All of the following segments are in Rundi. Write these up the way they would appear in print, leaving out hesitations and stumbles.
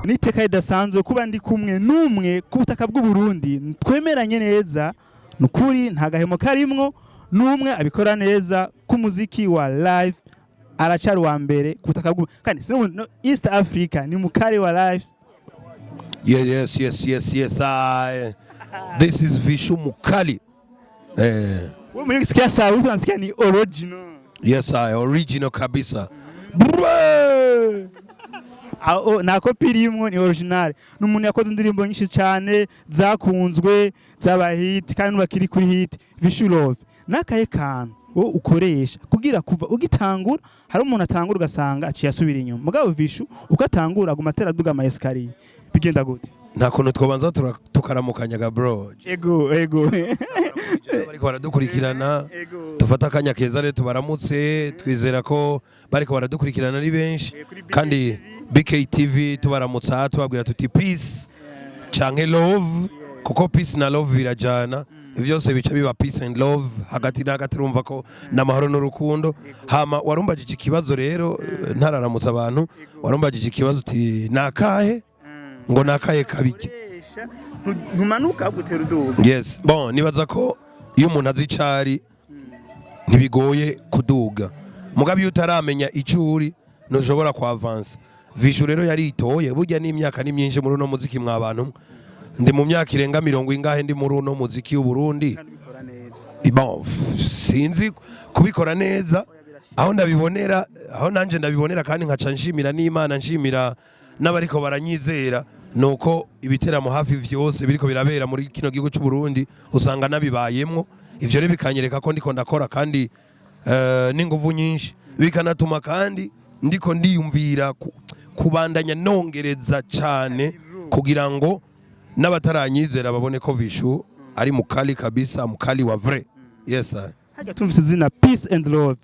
N'iteka ridasanzwe kuba ndi kumwe n'umwe ku butaka bw'u Burundi twemeranye neza. Nukuri nta gahemo karimwo, n'umwe abikora neza k'umuziki wa live, aracyari uwa mbere ku butaka bw'u kandi si no East Africa, ni mukari wa live. Yeah, yes. This is Vishu Mukali. Wewe mwenyewe ukisikia sauti unasikia ni original. Yes, I original kabisa. Brrrr. Nta kopi irimwo, ni original. Ni umuntu yakoze indirimbo nyinshi cyane zakunzwe, zaba hit kandi bakiri kuri hit. Vishu Love, nakaye kantu wowe ukoresha kugira kuva ugitangura? Hari umuntu atangura ugasanga aciye asubira inyuma, mugabo Vishu uko atangura aguma atera aduga ama escalier. Bigenda gute? Nta kuntu twobanza tukaramukanyaga, bro? Ego. Bariko baradukurikirana. Ego. Dufata akanya keza rero tubaramutse, twizera ko bariko baradukurikirana ari benshi. Kuri BKTV. Kandi BKTV tubaramutsa, tubabwira tuti peace canke love, kuko peace na love birajana, vyose bica biba peace and love hagati na hagati. Urumva ko n'amahoro n'urukundo. Hama warumbajije ikibazo rero, ntararamutsa abantu, warumbajije ikibazo uti nakahe, ngo nakahe kabike? Ntumanuka, gutera uduga. Yes, bon, nibaza ko iyo umuntu azi icari ntibigoye kuduga, mugabo iyo utaramenya icyo uri ntushobora kwavansa. Vishu rero yaritoye. Burya n'imyaka ni myinshi muri uno muziki, mwa bantu mwe. Ndi mu myaka irenga mirongo ingahe ndi muri uno muziki w'Uburundi. Kandi ubikora neza. Bon, sinzi kubikora neza, aho ndabibonera, aho nanje ndabibonera, kandi nkaca nshimira n'Imana, nshimira n'abariko baranyizera, nuko ibiteramo hafi vyose biriko birabera muri kino gihugu cy'u Burundi usanga nabibayemwo. Ivyo rero bikanyereka ko ndiko ndakora kandi n'inguvu nyinshi, bikanatuma kandi ndiko ndiyumvira kubandanya nongereza cyane kugira ngo n'abataranyizera babone ko Vishu ari mukali kabisa, mukali wa vrai. Yes sir. Hajya tumvise izina Peace and Love,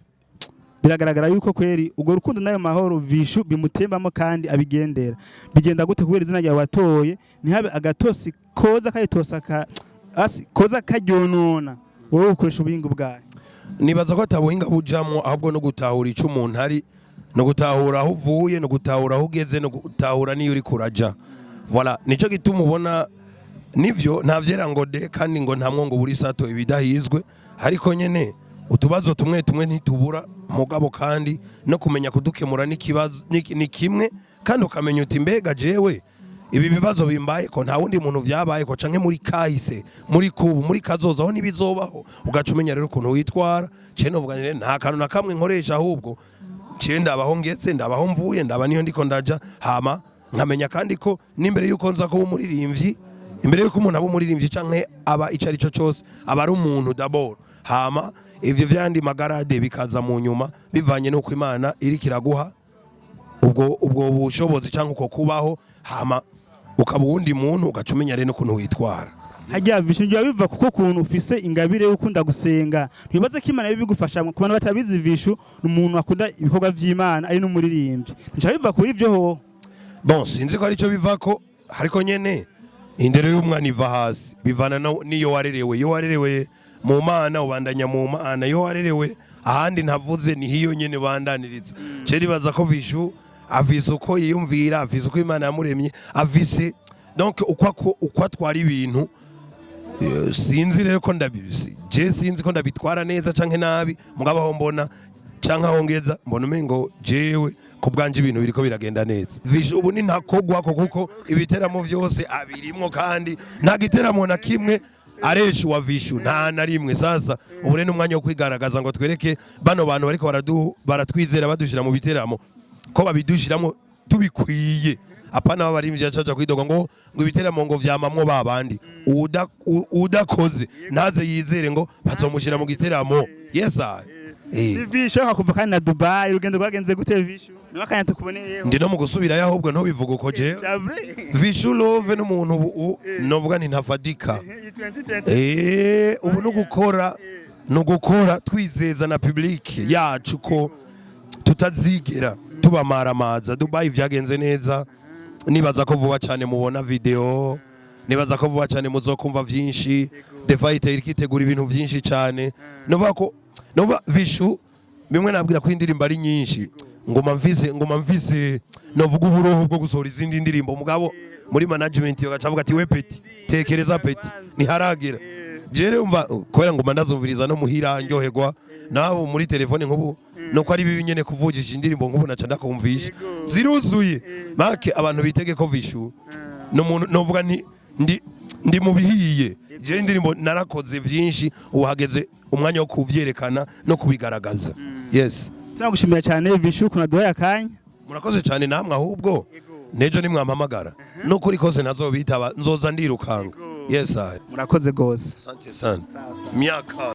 biragaragara yuko kweri urwo rukundo n'ayo mahoro Vishu bimutembamo kandi abigendera. Bigenda gute kubera izina ryawe watoye ntihabe agatosi koza kayitosa ka asi koza karyonona? Wowe ukoresha ubuhinga bwawe? Nibaza ko atabuhinga bujamwo, ahubwo no gutahura ico umuntu ari, no gutahura aho uvuye, no gutahura aho ugeze, no gutahura niyo uri kuraja. Voilà, nico gituma ubona nivyo nta vyera ngo de, kandi ngo nta mwongo buri sato ibidahizwe, ariko nyene utubazo tumwe tumwe ntitubura, mugabo kandi no kumenya kudukemura n'ikibazo ni kimwe, kandi ukamenya uti mbega jewe ibi bibazo bimbaye ko nta wundi muntu vyabaye ko, canke muri kahise, muri kubu, muri kazoza aho ntibizobaho, ugaca umenya rero ukuntu witwara. Ce novuga nti nta kantu na kamwe nkoresha, ahubwo ce ndabaho ngeze, ndabaho mvuye, ndaba niyo ndiko ndaja. Hama nkamenya kandi ko n'imbere yuko nza kuba umuririmbyi, imbere yuko umuntu aba umuririmbyi canke aba ico ari cyo cyose, aba ari umuntu d'abord, hama ivyo vyandi magarade bikaza mu nyuma bivanye n'uko Imana iriko iraguha ubwo bushobozi cyangwa uko kubaho, hama ukaba uwundi muntu, ugaca umenya rero n'ukuntu witwara. Hajya Vishu biba biva kuko kuntu ufise ingabire yo gukunda gusenga. Ntibaze ko Imana bigufasha. Ku bantu batabizi, Vishu ni umuntu akunda ibikorwa vy'Imana, ari n'umuririmbyi. Nca biva kuri ivyo ho? Bon, sinzi ko aricyo bivako, ariko nyene indero y'umwana iva hasi, bivana n'iyo warerewe. Iyo warerewe mu Mana ubandanya mu Mana, iyo warerewe ahandi ntavuze ni hiyo nyene bandaniriza. Ce ribaza ko Vishu afise uko yiyumvira, afise uko Imana yamuremye, afise donc uko atwara ibintu. Sinzi rero ko ndabizi, je sinzi ko ndabitwara neza canke nabi, mugabo aho mbona canke aho ngeza mbona umengo jewe ku bwanje ibintu biriko biragenda neza. Vishu ubu ni ntakogwako, kuko ibiteramo vyose abirimwo, kandi nta giteramo na kimwe aresha wa Vishu, nta na rimwe. Sasa ubu rero ni umwanya wo kwigaragaza ngo twereke bano bantu bariko baratwizera badushira mu biteramo ko babidushiramwo tubikwiye, apana babarimvye acaja kwidoga ngo ibiteramo ngo vyamamwo babandi. Udakoze ntaze yizere ngo bazomushira mu giteramo. Yes I. Vishu kuva kandi na Dubai, urugendo rwagenze gute, Vishu? Niba akanya tukuboneyeho. Ndi no mu gusubirayo, ahubwo ntubivuga uko jewe. Vishu Love n'umuntu ubu novuga nti ntafadika. Ubu no gukora twizeza na public yacu ko tutazigera tubamaramaza. Dubai vyagenze neza, nibaza ko vuba cyane mubona video, nibaza ko vuba cyane muzokumva vyinshi. The Fight iriko itegura ibintu vyinshi cyane. Novuga ko nova Vishu bimwe nabwira ko indirimbo ari nyinshi. Ngoma mvise novuga uburoho bwo gusohora izindi ndirimbo, mugabo muri management bagaca bavuga ati: "We petit, tekereza petit, ntiharagera." Jere umva, kubera ngoma ndazumviriza no muhira, ndyoherwa nabo muri telefone. Nk'ubu nuko ari bibi nyene kuvugisha indirimbo, nk'ubu naca ndakumvisha ziruzuye make. Abantu bitege ko Vichou numuntu novuga nti ndi mu bihiye. Je indirimbo narakoze vyinshi, ubu hageze umwanya wo kuvyerekana no kubigaragaza, yes. Tunagushimira cyane, Vichou, kunaduhaye akanya. Murakoze cyane namwe. Ahubwo nejo nimwampamagara nukuri kose ntazobitaba, nzoza ndirukanga, yes I. Murakoze gose. Asante sana, miaka.